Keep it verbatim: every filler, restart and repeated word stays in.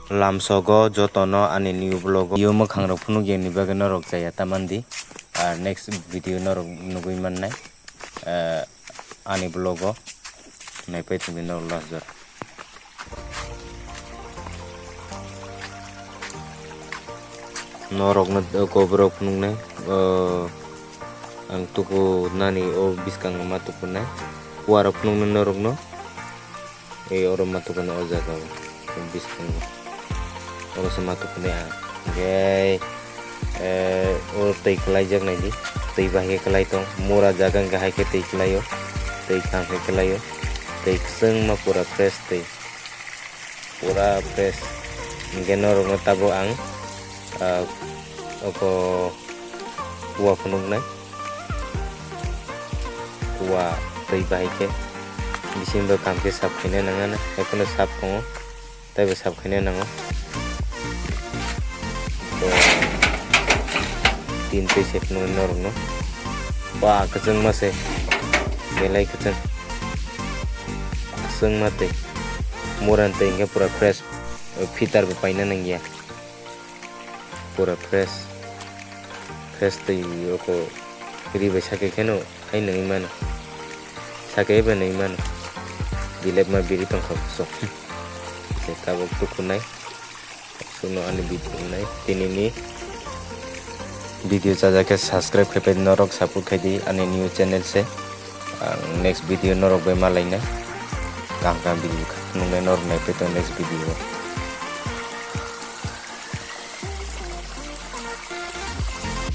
Lamsogo jotono ani new vlog o video mwkhang rok phunuk yang ni bagwi norok chaya tamandi. Ar next video norok nugwi mannai, eh, ani vlog o. Naipai tongdi norok last jora. Norokno koborok phunuknai, o, ang tuku nani o bwskango ma tukunai. Kuarok phunuknai norokno. Ei oro ma tukunai o jaga o. Bwskango. Oro se ma tukunai ang. Hingke, eh, o twi kwlaijak naidi. Twi bahai khe kwlai tong. Mura jaga hingke hai khe twi kwlaio. Twi kaham khe kwlaio. Twi kwchwngma pura fresh twi. Pura fresh. Hingke norokno tabuk ang, ah, oko kua phunuknai. Kua twi bahai khe bisingo kaham khe sap khaina nangya na. Haiphano sap tongo. Teibo sap khaina nango. Tin twi se phunuknai norokno. Ba kwchwngma se. Belai kwchwng. Kwchwngma twi. Muran twi hingke pura fresh, filter bo paina nangya. Pura fresh. Fresh twi oko ri bai sake kheno hai nangwi mano. Sake bai nangwi mano. Bilek ma biri tongkha sok. Se tabuk tukunai. Suno ani video nai. Tinini video chajak khe subscribe khai pai norok support khai di ani new channel se. Ang next video norok bai malainai. Kaham kaham video nungnai norok naipai tong next video o.